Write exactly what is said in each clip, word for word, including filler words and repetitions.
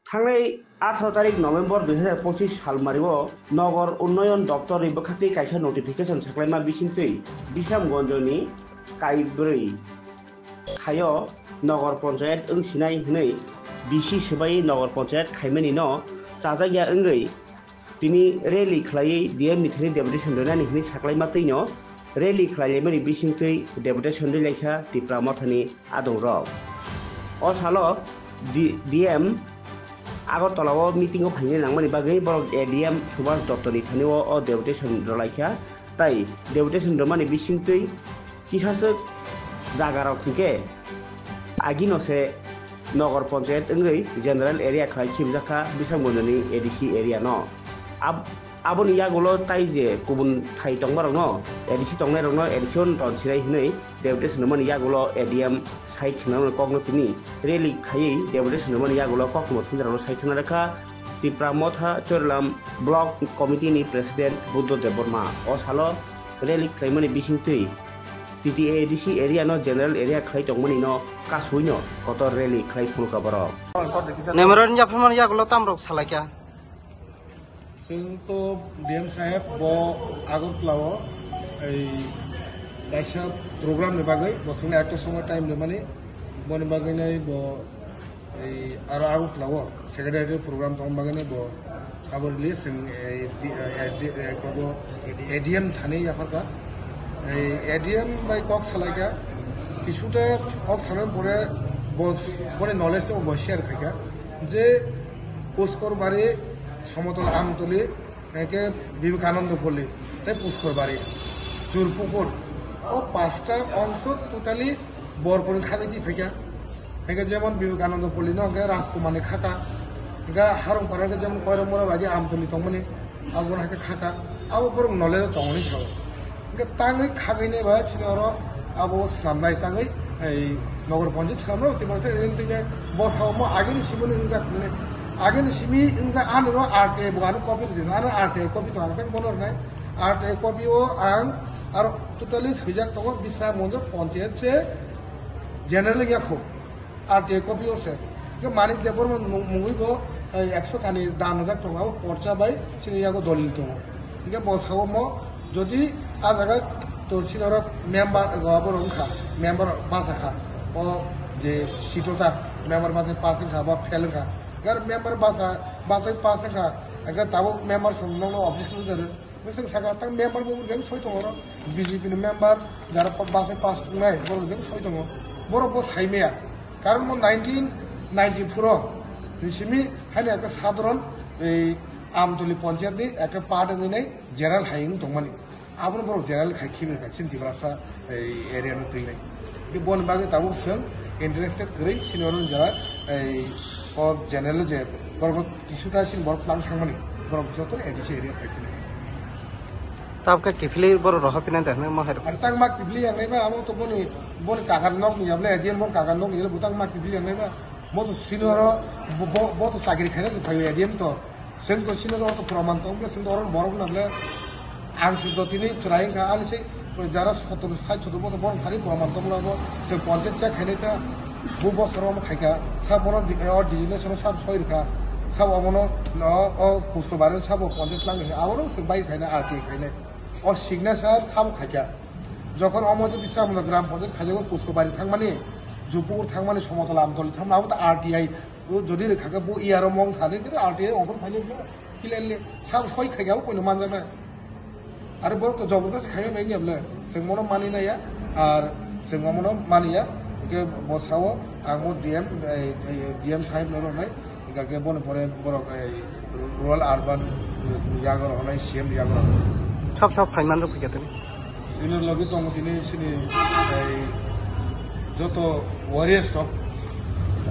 Thangnai atharo tarik November dui hazar pochis salmario Nogor Unnoyon Doptor ni bwkhaktwi kaisa notification saklaima bisingtwi Bisramganj ni kaibrwi khaio Nogor Panchayat wng sinai hwnwi B C swbai Nogor Panchayat khaimani no chajakya wngwi tini rally khlaiwi D M ni thani deputation rwnani hwnwi saklaima twino rally khlailaimani bisingtwi deputation rwlaikha Tipra Mothani adongrok. O salo D-, D M Agartala o meeting o phaina nangmani bagwi borok A D M Subhas Dotto ni thani o, o deputation rwlaikha, tai deputation rwmani bisingtwi kisaswk jaga rok hinkhe agino se Nogor Panchayat wngwi general area khlai khibjakha Bisramganj ni A D C area no. Ab-, Aboni yagulo tai je kubun thai tongmarokno, A D C tongnairokno A D C o ton sinai hwnwi deputation rwmani yagulo A D M sai khwnamani kokno tini rally khaiwi deputation rwmani yagulo koktwma thumjakrokno sai thangna rwkha Tipra Motha Chorilam Block Committee ni President Buddho Debbarma. O salo rally khlaimani bisingtwi T T A D C area no general area khlai tongmani no kasui no kotor rally khlai phunukha borok. Memorandum yapharmani yagulo tamrok salaikha. Chwng to D M saheb bo Agartala o ei kaisa program ni bagwi bo chwngno ekta somoy time rwmani, boni bagwi nai bo ei aro Agartala o secretary program tong bagwi nai bo abo release chwng ei di-, eh, S D, eh, kobo A D M thani yapharkha. Ei A D M bai kok salaikha, kisuta kok salai pore bo boni knowledge bo share khaikha je Puskor Bari, Somotol Amtoli, hingke Vivekananda Pally, tei Puskor Bari, Churpukur. O pasta ongso totally Borpor ni khagwi twi phaikha. Hingke jemon Vivekananda Pally no hingke Rajkumar ni khaka. Hingke Harungpara hingke jemon Koiramura bai Amtoli tongmani, abo no hingke khaka. Abo borok knowledge tongmani sao. Hingke tangwi khagwinai ba chini oro abo swnamnai tangwi ei Nogor Panchayat swnamnai tei masa rin twi bo sao mo agini simoni wngjak nini. Agini simi wngjak ani ro R T I bo ano copy rwdi, ano R T I copy to ang tei bono rwnai. R T I copy o ang aro totally swijak tongo Bisramganj Panchayat se general wngya kho. R T I copy o se. Ke Manik Debbarma mung-, mungwi bo, eh, ekso kani dan rwjak tongo, abo porcha bai chini yago dolil tongo. Hingke bo sao mo, jodi a jaga to chini oro member, eh, abo rok wngkha, member basa kha, o je sitota member basa pass wngkha ba fail wngkha. Gar member basa, basa pass wngkha, hingke tabuk member song nokno objection rw. Bwswk saka tang member bo bebak soi tongo oro, B J P ni member, jara pa-, bus bai pass wngnai, borok bebak soi tongo. Borok bo sai maya. Karon bo nineteen ninety-four o ni simi haino ekta sadharon ei Amtoli Panchayat ni ekta part wngwi nai general hai wng tongmani. Abono borok general khai khibi kha chini Tiprasa ei area no twi nai. Boni bagwi tabuk chwng interested kwrwi sini oro jara ei o general je borok Kisuta sin borok tlang thangmani, borok joto A D C area phai phano. Tabkhe kiphilwi borok rohor phina de hwnwi mo hai rok. Ang tang ma kiphilwi yang nai ba, amo to boni, boni kakan nok ni yable, A D M boni kakan nok ni yable, butang ma kiphilwi yang nai ba. Mo to senior o, bo, bo, bo to chakri khaina se phai A D M to. Seng to senior o to proman tong ble, seng to oro borok na ble. Ang se jotini chwrai wngkha, ani se jara sotor, sait sotor bosor borok thani proman tongmani abo se panchayat check khainai ta, bu bosor omo khaikha, sa bono di-, o designation o sab soi rwkha, sabo omono o, o Puskor Bari sabo panchayat tlang khaikha, abono se bai khainai R T I khainai, o signature sabo khaikha. Jokhon omo je Bisramganj gram panchayat khaijago Puskor Bari thangmani, Jupukur thangmani, Somotol Amtoli thangmani, abo ta R T I, o jodi rwkha khe bo E R o mong thani khe R T I ongkhor phainai bwle. Clearly, sab soi khai gabo koino manjaknai. Are borok to jobor jobor khai bai nai bwle. Chwng mono mani naiya, ar chwng mono maniya. Hingke bo sao, ang bo D M, eh, eh, D M sahib no rwnai. Hingke boni pore borok, eh, rural urban, eh, yago rwnai, C M yago rwnai. Sab sab khai manrok phikha tini. Senior logi tongo tini sini, eh, joto warriors rok.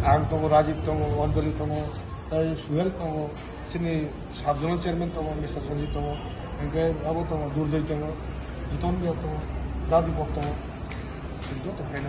Ang tongo, Rajib tongo, Anjali tongo, tai Suhel tongo. Chini sub zonal chairman tongo, Mister Sanjit tongo, hingke abo tongo, Durjoy tongo, Jiton Miya tongo, Dadi Bok tongo. Chini joto phaina.